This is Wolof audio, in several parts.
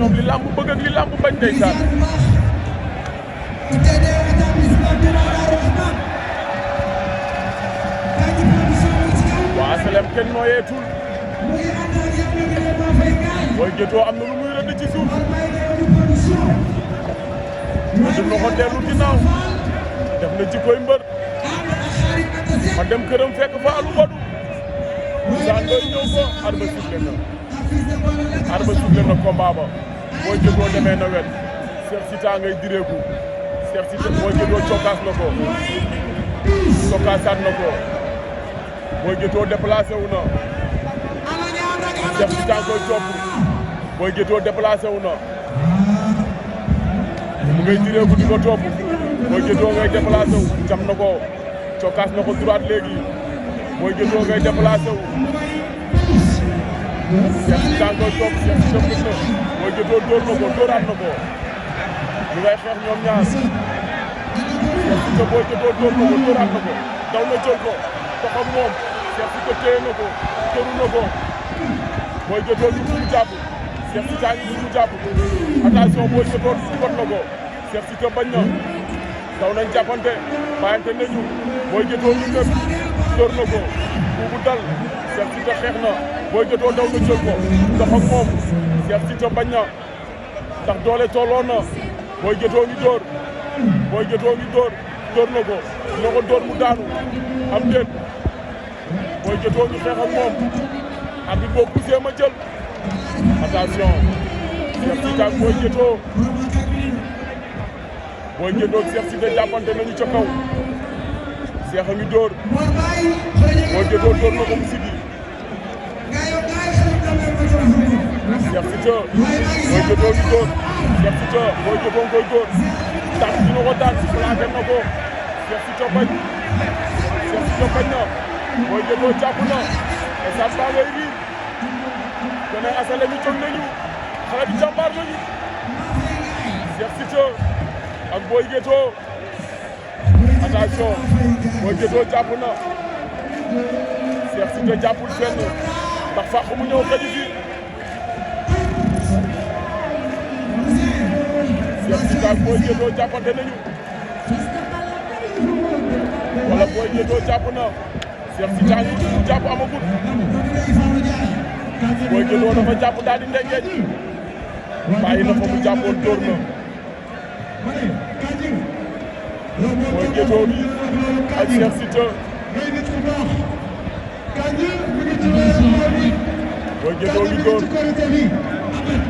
moom li làmb bëgg ak li làmb bañ ndeysaan. waa Selem kenn nooyeetul. Boy Guéto am na lu muy rëdd ci suuf. du loxo dellu ginnaaw. def na ci koy mbër. ma dem këram fekk fa Alou Badou. Sane Ndoye ñëw ko arba suufle na. arba suufle na combat ba. Boy Guéto demee na wet. Cheikh Sita ngay direeku. Cheikh Sita Boy Guéto cokkaas na ko. cokkaasaat na ko. Boy Guéto déplacé wu na. Cheikh Sita koy topp. Boy Guéto déplacé wu na. mu ngay direeku di ko topp. Boy Guéto ngay déplacé wu. jam na ko. cokkaas na ko droite léegi. Boy Guéto ngay déplacé wu. Cheikh Sita koy topp. Cheikh Sita fut na. Boy Guéto dóor na ko dóoraat na ko. ñu ngay xeex ñoom ñaar. Cheikh Sita Boy Guéto dóor na ko dóoraat na ko. daw na jël ko. dox ak moom. Cheikh Sita téye na ko. tëru na ko. Boy Guéto ñu fu mu jàpp. Cheikh Sita ñu fu mu jàpp. attention Boy Guéto bot na ko. Cheikh Sita bañ na. daw nañ jàppante. bàyyante nañu. Boy Guéto ñu nëb. dóor na ko. bu dal. Cheikh Sita xeex na. Boy Guéto daw na jël ko. dox ak moom. Cheikh Sita bañ na. ndax doole tolloon na. Boy Guéto ngi dóor. Boy Guéto ngi dóor. dóor na ko. dina ko dóor mu daanu. am déet. Boy Guéto ngi xeex ak moom. arbitre boo poussé ma jël. attention. Cheikh Sita ak Boy Guéto. Boy Guéto ak Cheikh Sita jàppante nañu ca kaw. Cheikh a ngi dóor. Boy Guéto dóor na ko mu sigi. Cheikh Sita Boy Guéto ngi dóor. Cheikh Sita Boy Guéto nga koy dóor. tànk dina ko daan plaqué na ko. Cheikh Sita bañ. Cheikh Sita bañ na. Boy Guéto jàpp na. esat baa ngay riir. kon ay asale ñu jóg nañu. xale bi jàmbaar nañu. Cheikh Sita ak Boy Guéto. attention Boy Guéto jàpp na. Cheikh Sita jàppul fenn. ndax fàq mu ñëw xëju fi. Cheikh Sita ak Boy Guéto jàppante nañu. wala Boy Guéto jàpp na. Cheikh Sita ngi mu jàpp amagul. Boy Guéto dafa jàpp daal di ndengeej. bàyyi na fa mu jàppoon dóor na. Boy Guéto bi ak Cheikh Sita. Boy Guéto ngi dóor.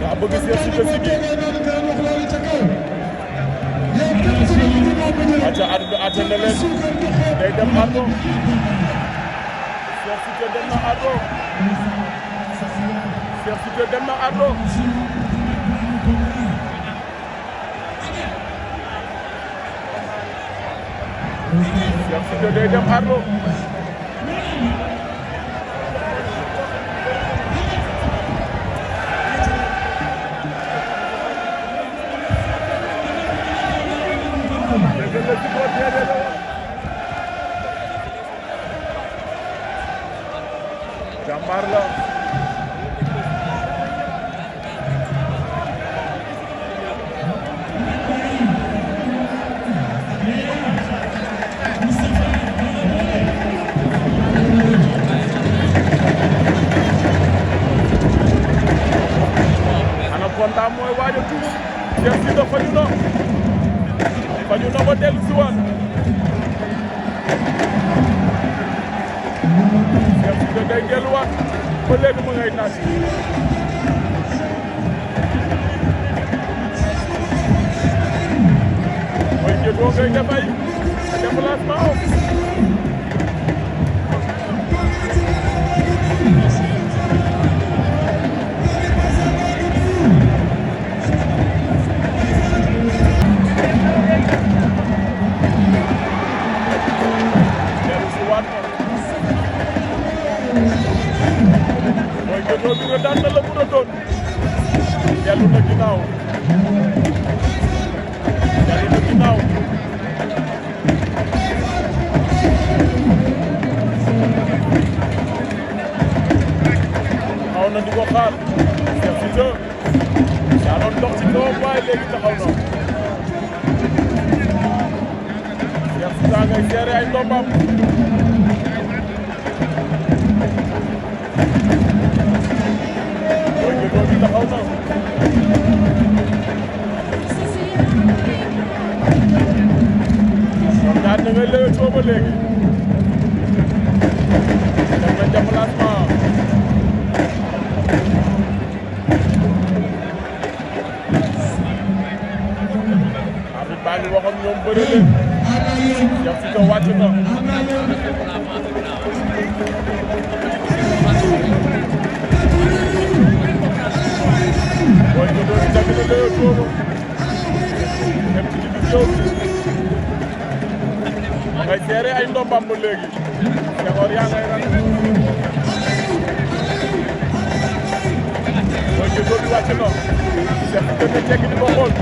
daa bëgg Cheikh Sita sigi. acca acca na leen. day dem ardo. Cheikh Sita dem na ardo. Cheikh Sita dem na ardo. Cheikh Sita day dem ardo. jàmbaar la. Anaconda mooy waaj a tuus. Cheikh Sita faju na ba dellu si waat. Cheikh Sita day delluwaat ba léegi ma ngay naaj. Boy Guéto ngay def ay déplacement. Boy Guéto bi nga daan na la mën a doon. dellu na ginnaaw. dellu na ginnaaw. léegi taxaw na Cheikh Souta ngay seere ay ndombam Boy Dieudo bi taxaw na ñoom ñaar na ngay lewe too ba léegi def nañ déplacement arbitre baa ngi wax ak ñoom bëre leen Cheikh Souta wàcc na Boy Dieudo bi tamit na lewe too ba dem ci digg géew bi ma ngay seere ay ndombam ba léegi Senghor yaa ngay ran Boy Dieudo bi wàcc na Cheikh Souta ne jekk di ko xool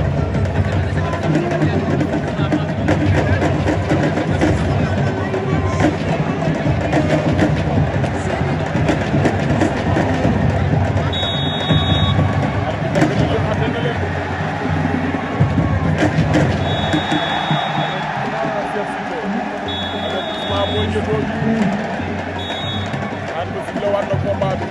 Boy Dieudo bi ànd fi la war na combat bi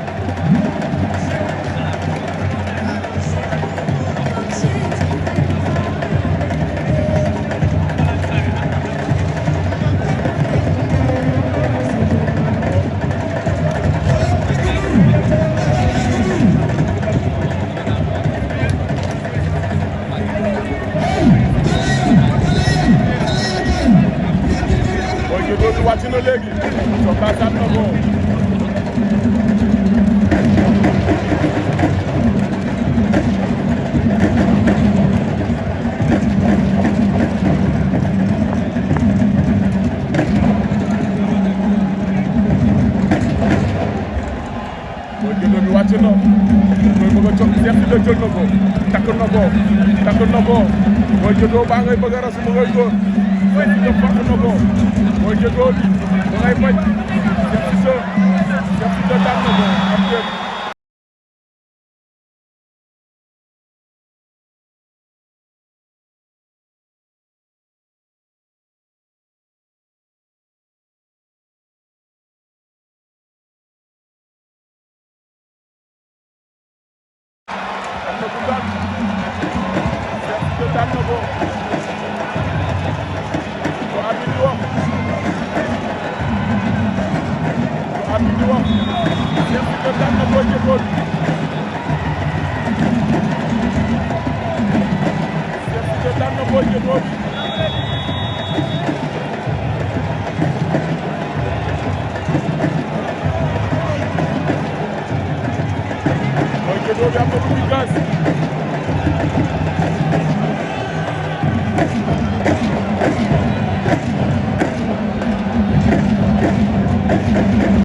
Boy Dieudo bi wàcc na léegi soxlaasaat na ko Boy Dieudo bi wàcc na mooy bëgg a coow Cheikh Souta jël na ko takk na ko takk na ko Boy Dieudo baa ngay bëgg a rasu mu ngay dóor Cheikh Souta fàq na ko Boy Dieudo bi mu ngay bañ Cheikh Souta daan na ko am déet am na ku daan Cheikh Souta daan na ko